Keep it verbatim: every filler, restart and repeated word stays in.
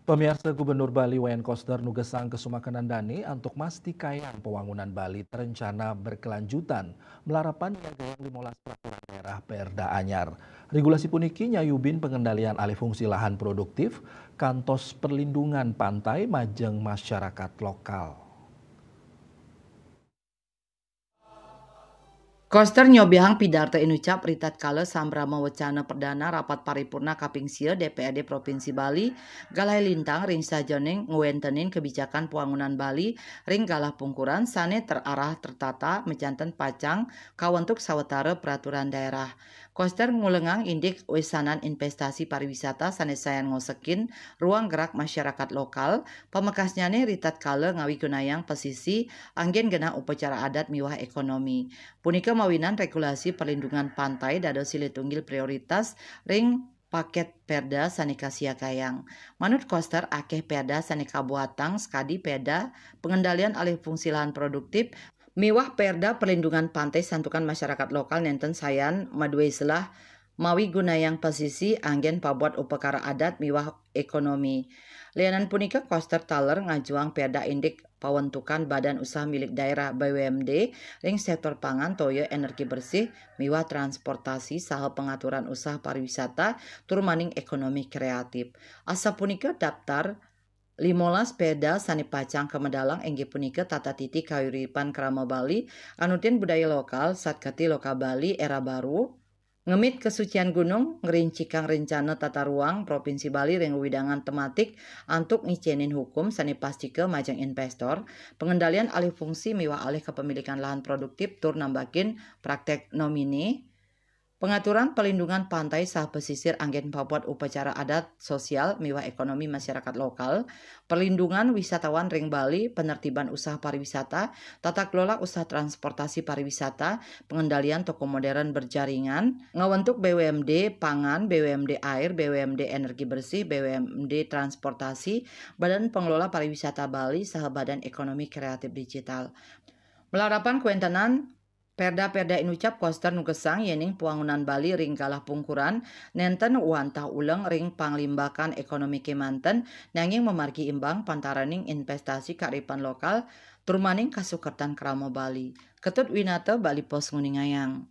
Pamiarsa, Gubernur Bali Wayan Koster nugesang kesumakenan dane antuk mastikayang pewangunan Bali terencana berkelanjutan, melarapan nya gayang limolas peraturan daerah Perda anyar. Regulasi puniki nyayubin pengendalian alih fungsi lahan produktif, kantos perlindungan pantai majeng masyarakat lokal. Koster nyobihang pidarta inucap ritatkala sambrama wecana perdana rapat paripurna kaping sia D P R D Provinsi Bali, galai lintang ring sajeroning ngwentenin kebijakan pewangunan Bali ring galah pungkuran sane terarah tertata majanten pacang kawentuk sawatara peraturan daerah. Koster ngulengang indik wesanan investasi pariwisata sane sayan ngosekin ruang gerak masyarakat lokal, pamekasnyane ritatkala ngawigunayang pesisi anggen genah upacara adat miwah ekonomi. Punika mawinan regulasi perlindungan pantai dados silih tunggil prioritas ring paket Perda sane kasiagayang. Manut Koster, akeh Perda sane kabuatang sakadi Perda pengendalian alih fungsi lahan produktif miwah Perda perlindungan pantai santukan masyarakat lokal nenten sayan madue selah mawigunayang pesisi anggen pabuat upakara adat miwah ekonomi. Lianan punika, Koster taler ngajuang Perda indik pawentukan Badan Usaha Milik Daerah B U M D ring sektor pangan toya energi bersih miwah transportasi saha pengaturan usaha pariwisata tur maning ekonomi kreatif. Asapunika daftar limolas Perda sane pacang kamedalang inggih punika Tata Titi Kahuripan Krama Bali, Anutin Budaya Lokal, Satkerthi Loka Bali Era Baru, Ngemit Kesucian Gunung, ngrincikang rencana tata ruang Provinsi Bali ring wewidangan tematik antuk ngicenin hukum sane pastika majeng investor, pengendalian alih fungsi miwah alih kepemilikan lahan produktif tur nambakin praktek nomine, pengaturan pelindungan pantai saha pesisir anggen pabuat upacara adat, sosial, miwah ekonomi masyarakat lokal, perlindungan wisatawan ring Bali, penertiban usaha pariwisata, tata kelola usaha transportasi pariwisata, pengendalian toko modern berjaringan, ngawentuk B U M D Pangan, B U M D Air, B U M D Energi Bersih, B U M D Transportasi, Badan Pengelola Pariwisata Bali, saha Badan Ekonomi Kreatif Digital. Malarapan kawentenan Perda-perda inucap Koster nugesang yening pewangunan Bali ring galah pungkuran nenten wantah uleng ring panglimbakan ekonomi kemanten, nanging mamargi imbang pantaraning investasi kearifan lokal tur maning kasukertan krama Bali. Ketut Winata, Bali Post nguningayang.